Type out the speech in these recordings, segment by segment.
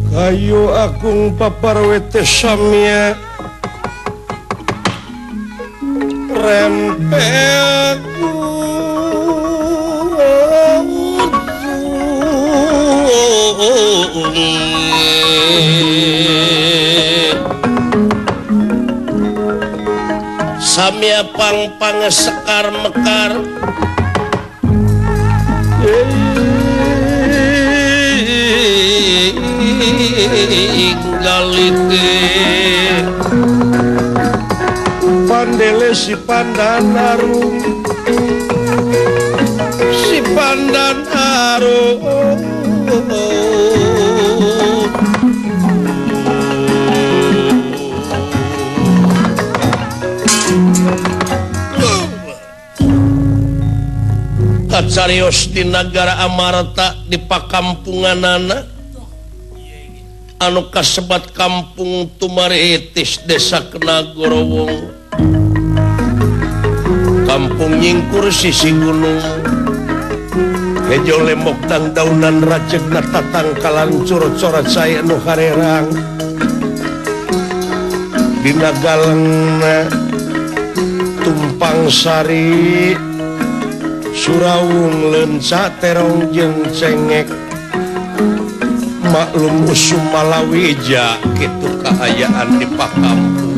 Kayu agung paparwete samya rempel samya pang-pang sekar mekar galite pandele si pandan arum si pandan arum kacarios di nagara Amarta di pakampunganana anu kasebat kampung Tumaritis desa Kenagorowong kampung nyingkur sisi gunung hejo lemok dang daunan rajegna tatangkalan curut-corat saya nu harerang dina galengna tumpang sari surawung lenca terong jeung cengek maklum usum malawija kitu kaayaan di pakampungan.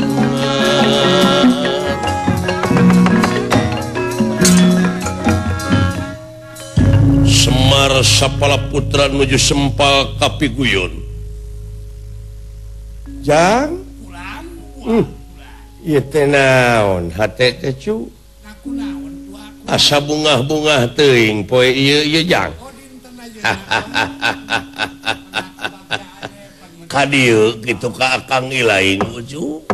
Semar sapala putra nuju sempal kapiguyun. Jang ieu teh naon hate teh cu? Asa bungah-bungah teuing poe ieu ieu jang. Ka dieu kitu ka Akang Ilaing uju.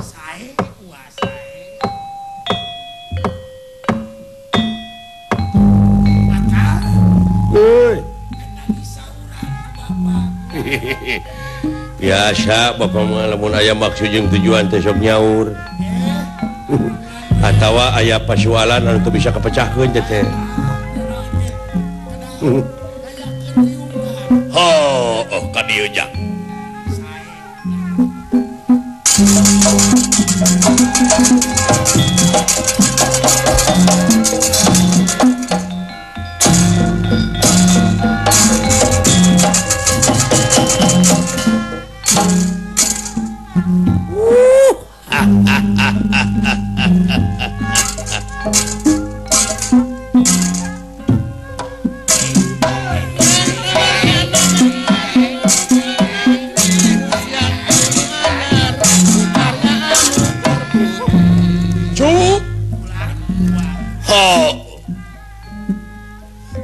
Biasa bapak mah lamun aya maksud jeung tujuan teh sok nyaur. Atawa aya pasualan anu teu bisa kapecahkeun teh teh. Oh, oh ka dieu jang.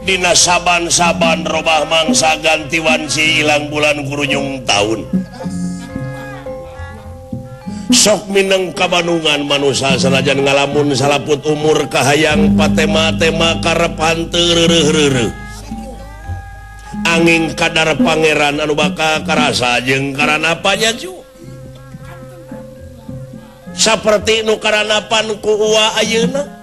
Dina saban-saban robah mangsa ganti wanci ilang bulan gurunyung taun. Sok mineng kabanungan manusa sanajan ngalamun salaput umur kahayang patema-tema karep hanteu reureuh-reureuh. Angin kadar pangeran anu bakal karasa jeung karanapanya cu. Saperti nu karanapan ku uwa ayeuna.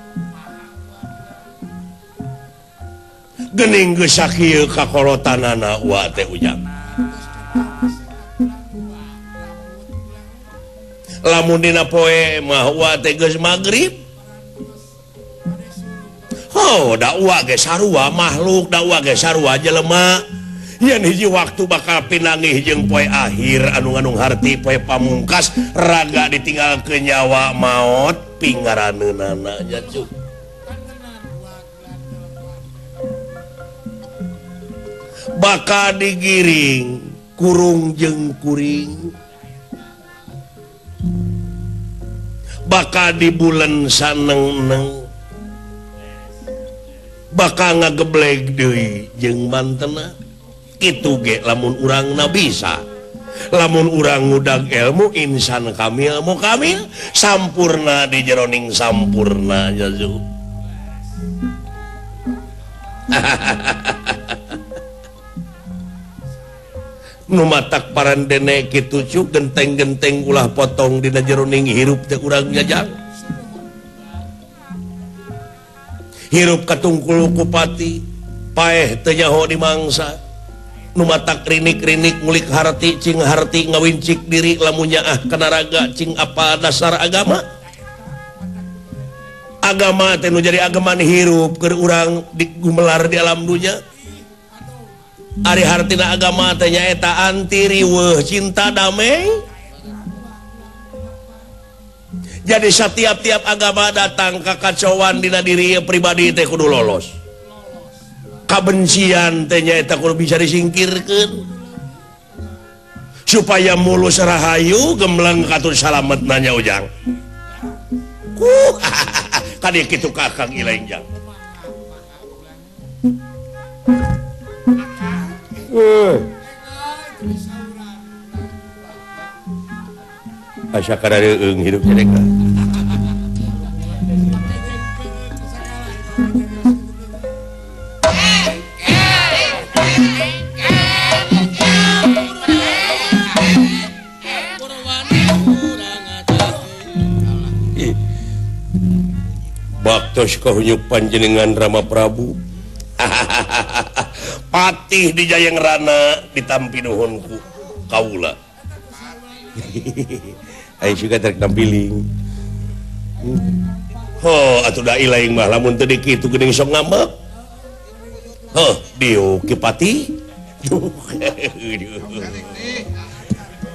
Gening geus sakieu kakolotanana uwa teh ujang. Lamun dina poe mah uwa teh geus magrib. Oh, da uwa ge sarua makhluk, da uwa ge sarua jelema. Yen hiji waktu bakal pinangih jeung poe akhir anu ngandung harti poe pamungkas raga ditinggal ke nyawa maot pingaraneunana nya cuk. Bakal digiring kurung jeung kuring. Bakal dibulen saneng-neng. Bakal ngagebleg deui jeung mantena. Kitu ge lamun urangna bisa. Lamun urang ngudag ilmu insan kamil mu kamil sampurna di jeroning sampurna jazu. Nu matak parandene kitu cu genteng-genteng ulah potong dina jeroning hirup teh urang jajang. Hirup katungkul ku pati, paeh teu nyaho dimangsa. Nu matak rinik-rinik ngulik harti cing harti ngawincik diri lamun nyaah kana raga cing apa dasar agama. Agama teh nu jadi agaman hirup keur urang digumelar di alam dunya. Ari hartina agama teh nyaeta anti riweuh cinta damai. Jadi setiap-tiap agama datang kakacauan dina diri pribadi teh kudu lolos. Kabencian teh nyaeta kudu bisa disingkirkeun supaya mulus rahayu gemleng katur salamet nanya ujang. Ku kadi kitu ka Kang Ilaing jang. Asa karareung hirup cereka. Baktos kahunyuk panjenengan Rama Prabu. Patih di Jayeng Rana ditampi nuhunku kaula. Aing suka tarik tampiling. Ho atuh da ilaing mah lamun teu dikitu geuning sok ngambek. Heuh dieu Ki Patih.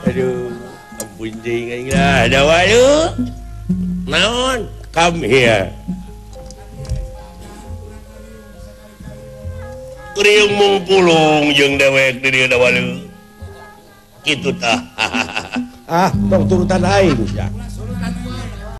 Aduh, ampun jeung aing lah, da wae. Naon? Come here. Riung mungpulung jeung dewek di dieu dawalu. Kitu tah. Ah, tong turutan aing sia.